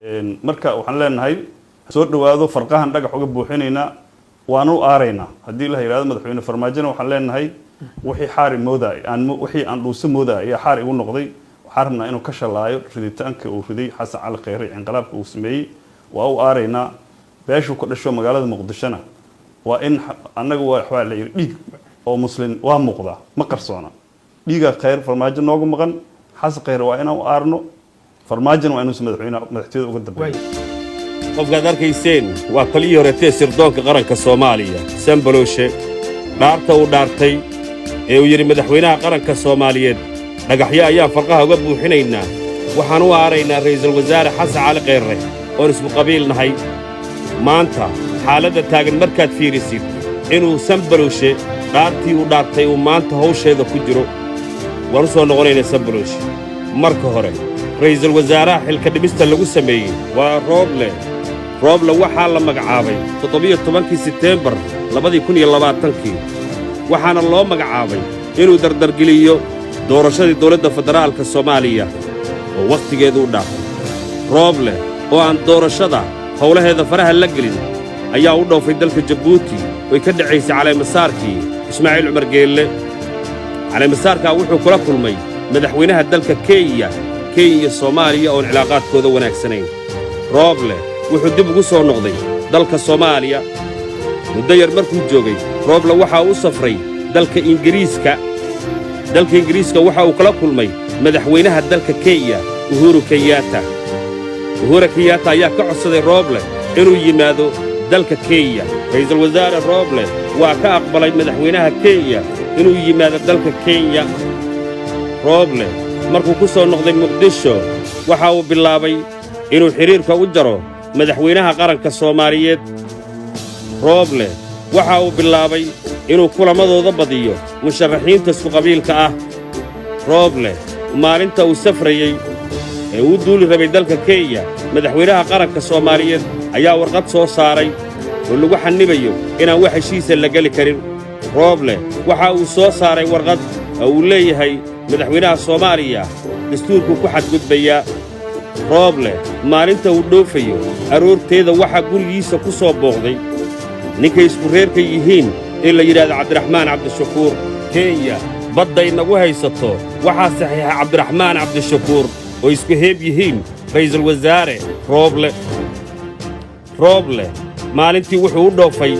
Marka waxaan leenahay, soo dhowaado, farqahan dhagax uga buuxinaynaa, waanu u aaraynaa haddii la yidhahdo. Madaxweyne Farmaajona waxaan leenahay, wixii xaari moodaay aan, wixii aan dhuuso moodaay ayaa xaar igu noqday. Waxaan rabnaa inuu ka shalaayo riditaanka uu riday Xasan Cali Kheyre, inqilaabka uu sameeyey. Waa u aaraynaa. Beeshuu ka dhasho magaalada Muqdishona waa in annaga waxbaa la yidhi, dhiig oo Muslim waa muuqdaa, ma qarsoona. Dhiigaa Kheyr Farmaajo noogu maqan. Xasan Kheyre waa inaan u aarno, Farmaajona waa inuusan madaxweyne madaxtooyada uga dambeeyo. Qofkaad arkayseen waa taliyii horeetee sirdoonka qaranka Soomaaliya, Sambalooshe. Dhaarta uu dhaartay ee uu yidhi madaxweynaha qaranka Soomaaliyeed dhagaxyo ayaan farqaha uga buuxinaynaa, waxaan u aaraynaa ra'iisul wasaare Xasan Cali Kheyrre oon isku qabiil nahay. Maanta xaaladda taagan markaad fiirisid, inuu Sambalooshe dhaartii uu dhaartay uu maanta hawsheeda ku jiro. Waan u soo noqonaynaa Sambalooshe. Marka hore, ra'iisul wasaaraha xilka dhimista lagu sameeyey waa Rooble. Rooble waxaa la magacaabay 17-kii Seteembar 2020-kii, waxaana loo magacaabay inuu dardargeliyo doorashadii dawladda federaalka Soomaaliya oo wakhtigeedu u dhaafay. Rooble oo aan doorashada howlaheeda faraha la gelin ayaa u dhoofay dalka Jabuuti oy ka dhacaysay caleemasaarkii Ismaaciil Cumar Geelle. Caleemasaarkaa wuxuu kula kulmay madaxweynaha dalka Kenya. Kenya iyo Soomaaliya oon cilaaqaadkooda wanaagsanayn. Rooble wuxuu dib ugu soo noqday dalka Soomaaliya. Muddo yar markuu joogay, Rooble waxaa u safray dalka Ingiriiska. Dalka Ingiriiska waxa uu kala kulmay madaxweynaha dalka Kenya, Uhuru Kenyatta. Uhuru Kenyatta ayaa ka codsaday Rooble inuu yimaado dalka Kenya. Ra'iisul wasaare Rooble waa ka aqbalay madaxweynaha Kenya inuu yimaado dalka Kenya. Rooble markuu ku soo noqday Muqdisho, waxa uu bilaabay inuu xidhiirka u jaro madaxweynaha qaranka Soomaaliyeed. Rooble waxa uu bilaabay inuu kulamadooda badiyo musharaxiinta isku-qabiilka ah. Rooble maalinta uu safrayey ee uu duuli rabay dalka Kenya, madaxweynaha qaranka Soomaaliyeed ayaa warqad soo saaray oo lagu xannibayo inaan wax heshiisa la geli karin. Rooble waxa uu soo saaray warqad oo uu leeyahay madaxweynaha Soomaaliya dastuurkuu ku xadgudbayaa. Rooble maalinta uu dhoofayo aroorteeda waxaa gurigiisa ku soo booqday ninkay isku reerka yihiin ee la yidhaahdo Cabdiraxmaan Cabdishakuur. Kenya badday nagu haysato waxaa saxiixa Cabdiraxmaan Cabdishakuur oo isku heeb yihiin ra'iisul wasaare Rooble. Rooble maalintii wuxuu u dhoofay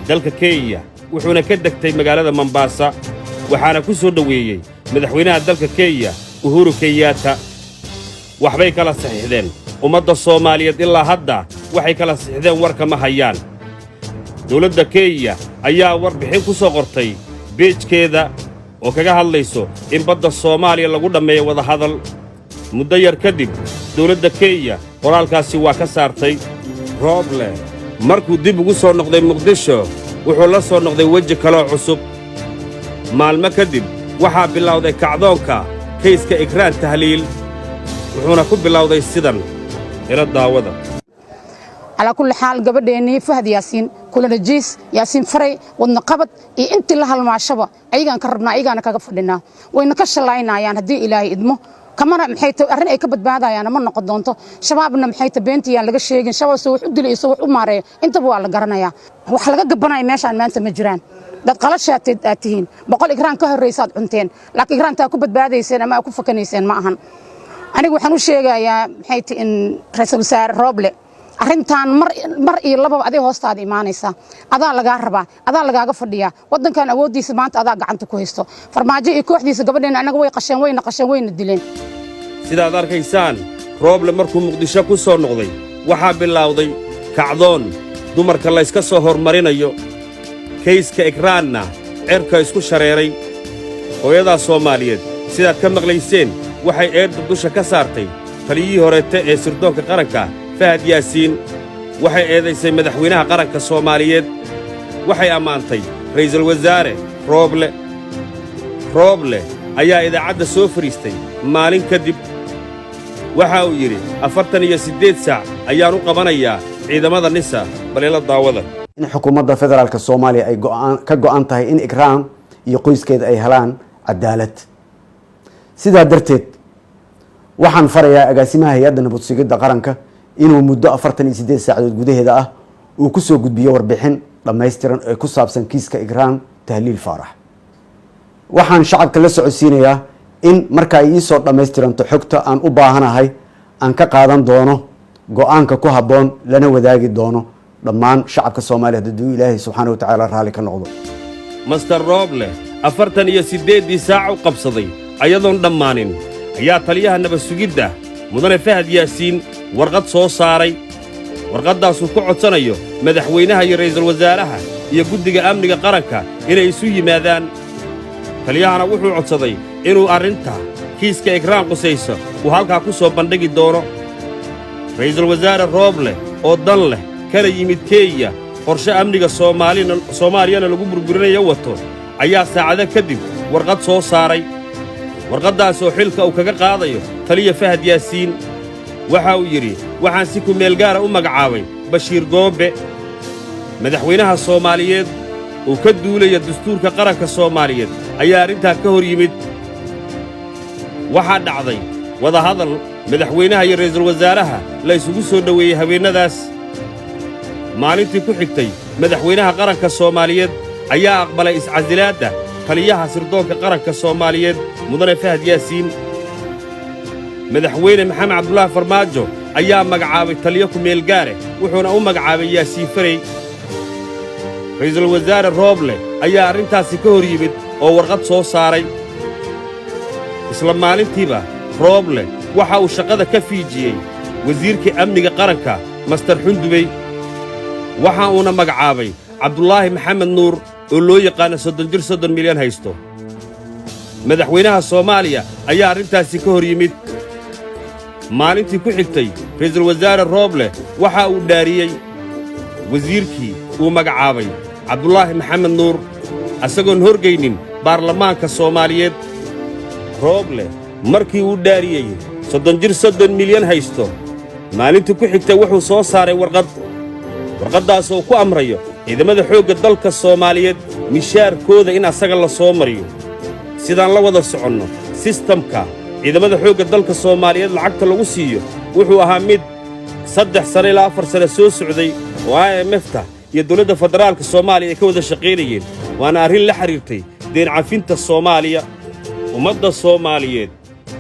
dalka Kenya, wuxuuna ka degtay magaalada Mombaasa, waxaana ku soo dhoweeyey madaxweynaha dalka Kenya, Uhuru Kenyatta. Waxbay kala saxiixdeen. Ummadda Soomaaliyeed ilaa hadda waxay kala saxiixdeen warka ma hayaan. Dawladda Kenya ayaa warbixin ku soo qortay page-keeda oo kaga hadlayso in badda Soomaaliya lagu dhammeeyo wadahadal. Muddo yar kadib, dawladda Kenya qoraalkaasi waa ka saartay. Rooble markuu dib ugu soo noqday Muqdisho, wuxuu la soo noqday weji kaloo cusub. Maalmo kadib waxaa bilowday kacdoonka case-ka Ikraan Tahliil, wuxuuna ku bilowday sidan. Ila daawada. Calaa kulli xaal, gabadheennii Fahad Yaasiin, kulanajiis Yaasiin Faray, wadna qabad iyo intii la halmaashaba, ayagaan ka rabnaa, ayagaana kaga fadhinaa. Wayna ka shallaynayaan haddii Ilaahay idmo. Kamana maxay ta arrin ay ka badbaadayaan ma noqon doonto. Shabaabna maxay ta beentiyaan laga sheegin. Shabaab soo wax u dilay, soo wax u maareeyo, intaba waa la garanayaa. Wax laga gabanaya meeshaan maanta ma jiraan. Dad qalashaatid aad tihiin, 100 Ikraan ka horraysaad cunteen, laakiin Ikraantaa ku badbaadayseen ama aad ku fakanayseen ma ahan. Aniga waxaan u sheegayaa, maxay ti, in ra'iisul wasaare Rooble, arrintan mar mar iyo lababa aday hoostaada imaanaysaa. Adaa lagaa rabaa, adaa lagaaga fadhiyaa. Waddankan awooddiisa maanta adaa gacanta ku haysto. Farmaajo iyo kooxdiisa gabadheena annaga way qasheen, wayna qasheen, wayna dileen. Sidaad arkaysaan, Rooble markuu Muqdisho ku soo noqday, waxaa bilowday kacdoon dumarka layska soo hormarinayo. Case-ka Ikraanna cerka isku shareeray. Hooyadaa Soomaaliyeed, sidaad ka maqlayseen, waxay eedda dusha ka saartay taliyihii horeete ee sirdoonka qaranka, Fahad Yaasiin. Waxay eedaysay madaxweynaha qaranka Soomaaliyeed. Waxay ammaantay ra'iisul wasaare Rooble. Rooble ayaa idaacadda soo fadhiistay maalin kadib. Waxa uu yidhi 48 saac ayaan u qabanayaa ciidamada NISA. Bal ila daawada. In xukuumadda federaalka Soomaaliya ay go'aan ka go'an tahay in Ikraam iyo qoyskeeda ay helaan cadaalad. Sidaa darteed, waxaan farayaa agaasimaha Hay-adda Nabad Sugidda Qaranka Inuu muddo 48 saacadood gudaheeda ah uu kusoo gudbiyo warbixin dhammaystiran ee ku saabsan kiiska Ikraan Tahliil Faarax. Waxaan shacabka la socodsiinayaa in marka ay iisoo dhammaystiranto xogta aan u baahanahay, aan ka qaadan doono go-aanka ku habboon, lana wadaagi doono dhammaan shacabka Soomaaliya, hadduu Ilaahay subxaana wa tacaala raalli ka noqdo. Mister Rooble 48-dii saac u qabsaday ayadoon dhammaanin ayaa taliyaha nabad sugidda, mudane Fahad Yaasiin, warqad soo saaray. Warqaddaasuu ku codsanayo madaxweynaha iyo ra'iisul wasaaraha iyo guddiga amniga qaranka inay isu yimaadaan. Taliyahana wuxuu codsaday inuu arrinta kiiska Ikraan qusayso uu halkaa ku soo bandhigi doono. Ra'iisul wasaare Rooble oo dan leh kana yimid Kenya, qorshe amniga Soomaalina Soomaaliyana lagu burburinayo wato, ayaa saacado kadib warqad soo saaray. Warqaddaasoo xilka uu kaga qaadayo taliya Fahad Yaasiin. Waxa uu yidhi: "Waxaan si ku meelgaara u magacaabay Bashiir Goobe." Madaxweynaha Soomaaliyeed uu ka duulaya dastuurka qaranka Soomaaliyeed ayaa arrintaa ka hor yimid. Waxaa dhacday wadahadal madaxweynaha iyo ra'iisul wasaaraha la isugu soo dhoweeyey habeennadaas. Maalintii ku xigtay, madaxweynaha qaranka Soomaaliyeed ayaa aqbalay iscasilaadda taliyaha sirdoonka qaranka Soomaaliyeed, mudane Fahad Yaasiin. Madaxweyne Maxamed Cabdulaahi Farmaajo ayaa magacaabay taliyo ku meelgaare, wuxuuna u magacaabay Yaasiin Farey. Ra'iisul wasaare Rooble ayaa arrintaasi ka hor yimid oo warqad soo saaray. Isla maalintiiba Rooble waxa uu shaqada ka fiijiyey wasiirkii amniga qaranka, Mister Xundubey, waxa uuna magacaabay Cabdulaahi Maxamed Nuur oo loo yaqaano 30 jir 30 milyan haysto. Madaxweynaha Soomaaliya ayaa arrintaasi ka hor yimid. Maalintii ku xigtay, ra'iisul wasaare Rooble waxa uu dhaariyey wasiirkii uu magacaabay, Cabdulaahi Maxamed Nuur, asagoon horgaynin baarlamaanka Soomaaliyeed. Rooble markii uu dhaariyey 30 jir 30 milyan haysto, maalintii ku xigtay wuxuu soo saaray warqad, warqaddaasoo ku amrayo ciidamada xoogga dalka Soomaaliyeed mishaarkooda in asaga la soo mariyo. Sidaan la wada soconno, sistamka ciidamada xoogga dalka Soomaaliyeed lacagta lagu siiyo wuxuu ahaa mid 3 sano ilaa 4 sano soo socday oo IMF-ta iyo dowladda federaalka Soomaaliya ay ka wada shaqaynayeen, waana arrin la xidhiirtay deen cafinta Soomaaliya. Ummadda Soomaaliyeed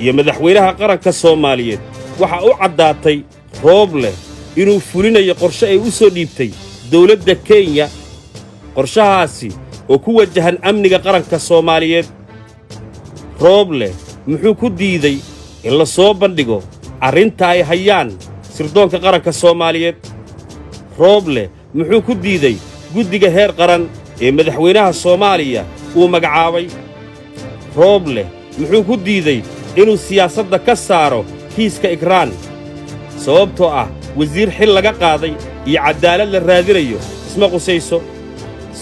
iyo madaxweynaha qaranka Soomaaliyeed waxaa u caddaatay Rooble inuu fulinayo qorshe ay u soo dhiibtay dowladda Kenya, qorshahaasi oo ku wajahan amniga qaranka Soomaaliyeed. Rooble muxuu ku diiday in la soo bandhigo arrinta ay hayaan sirdoonka qaranka Soomaaliyeed? Rooble muxuu ku diiday guddiga heer qaran ee madaxweynaha Soomaaliya uu magacaabay? Rooble muxuu ku diiday inuu siyaasadda ka saaro kiiska Ikraan? Sababtoo ah wasiir xil laga qaaday iyo caddaalad la raadinayo isma qusayso.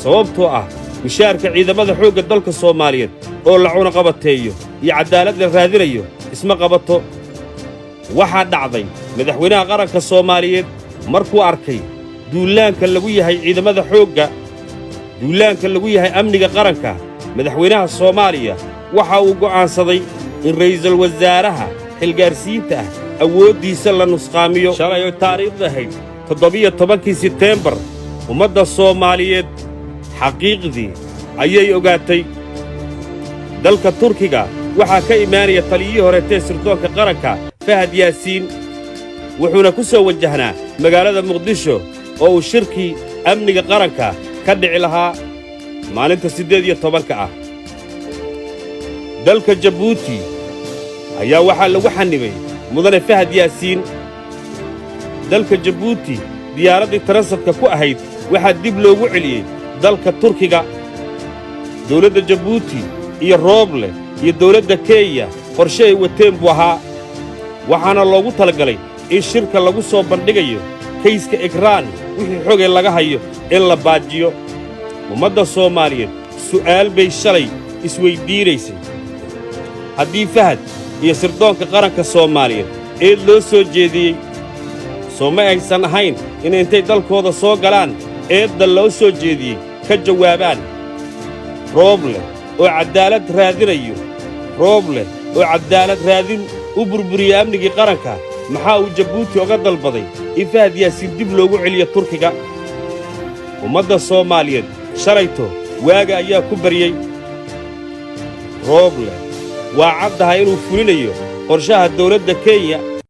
Sababtoo ah mishaarka ciidamada xoogga dalka Soomaaliyeed oo la cunaqabateeyo iyo caddaalad la raadinayo isma qabato. Waxaa dhacday, madaxweynaha qaranka Soomaaliyeed markuu arkay duullaanka lagu yahay ciidamada xoogga, duullaanka lagu yahay amniga qaranka, madaxweynaha Soomaaliya waxa uu go'aansaday in ra'iisul wasaaraha xilgaarsiinta ah awooddiisa la nusqaamiyo. Shalay oo taariikhdu ahayd 17-kii Sebteembar, ummadda Soomaaliyeed xaqiiqdii ayay ogaatay. Dalka Turkiga waxaa ka imaanaya taliyihii horeetee sirdoonka qaranka, Fahad Yaasiin, wuxuuna ku soo wajahnaa magaalada Muqdisho oo uu shirkii amniga qaranka ka dhici lahaa maalinta 18-ka ah. Dalka Jabuuti ayaa waxaa lagu xannibay mudane Fahad Yaasiin. Dalka Jabuuti diyaaraddii transit-ka ku ahayd waxaa dib loogu celiyey dalka Turkiga. Dawladda Jabuuti iyo Rooble iyo dawladda Kenya qorshe ay wateen buu ahaa, waxaana loogu talagalay in shirka lagu soo bandhigayo kayska Ikraan wixii xogee laga hayo in la baajiyo. Ummadda Soomaaliyeed su'aal bay shalay isweyddiinaysay: haddii Fahad iyo sirdoonka qaranka Soomaaliyeed eed loo soo jeediyey, soo ma aysan ahayn in intay dalkooda soo galaan eedda loo soo jeediyey ka jawaabaan? Rooble oo caddaalad raadinayo, Rooble oo caddaalad raadin u burburiyey amnigii qaranka. Maxaa uu Jabuuti oga dalbaday in Fahad Yaasiin dib loogu celiyo Turkiga? Ummadda Soomaaliyeed shalayto waaga ayaa ku baryey. Rooble waa caddahay inuu fulinayo qorshaha dawladda Kenya.